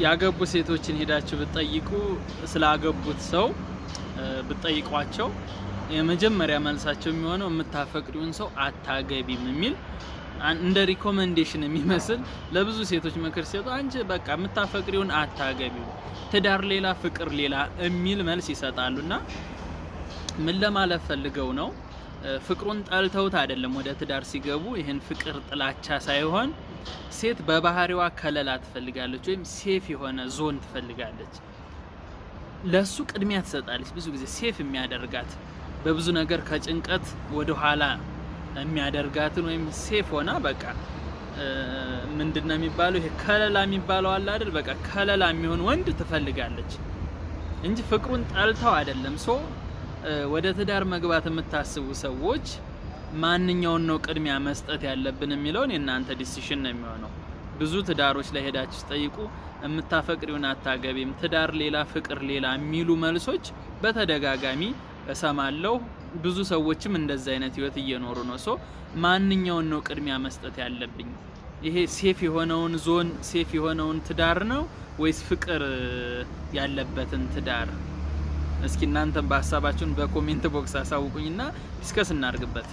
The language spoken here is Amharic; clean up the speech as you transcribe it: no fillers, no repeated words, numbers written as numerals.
ያገቡ ሴቶችን ሄዳችሁ ብትጠይቁ፣ ስላገቡት ሰው ብትጠይቋቸው የመጀመሪያ መልሳቸው የሚሆነው የምታፈቅሪውን ሰው አታገቢም የሚል እንደ recommendation የሚመስል ለብዙ ሴቶች ምክር ሲሰጡ አንቺ በቃ የምታፈቅሪውን አታገቢም፣ ትዳር ሌላ ፍቅር ሌላ የሚል መልስ ይሰጣሉና ምን ለማለት ፈልገው ነው? ፍቅሩን ጠልተውት አይደለም። ወደ ትዳር ሲገቡ ይህን ፍቅር ጥላቻ ሳይሆን ሴት በባህሪዋ ከለላ ትፈልጋለች፣ ወይም safe የሆነ ዞን ትፈልጋለች። ለሱ ቅድሚያ ትሰጣለች። ብዙ ጊዜ safe የሚያደርጋት፣ በብዙ ነገር ከጭንቀት ወደ ኋላ የሚያደርጋትን ወይም safe ሆና በቃ ምንድን ነው የሚባለው፣ ይሄ ከለላ የሚባለው አለ አይደል? በቃ ከለላ የሚሆን ወንድ ትፈልጋለች እንጂ ፍቅሩን ጠልተው አይደለም። So ወደ ትዳር መግባት የምታስቡ ሰዎች ማንኛውን ነው ቅድሚያ መስጠት ያለብን የሚለውን የእናንተ decision ነው የሚሆነው። ብዙ ትዳሮች ላይ ሄዳችሁ ስጠይቁ የምታፈቅሪውን አታገቢም፣ ትዳር ሌላ ፍቅር ሌላ የሚሉ መልሶች በተደጋጋሚ እሰማለሁ። ብዙ ሰዎችም እንደዚህ አይነት ህይወት እየኖሩ ነው። So ማንኛውን ነው ቅድሚያ መስጠት ያለብኝ? ይሄ safe የሆነውን zone፣ safe የሆነውን ትዳር ነው ወይስ ፍቅር ያለበትን ትዳር? እስኪ እናንተም በሀሳባችሁን በ comment box አሳውቁኝና discuss እናድርግበት።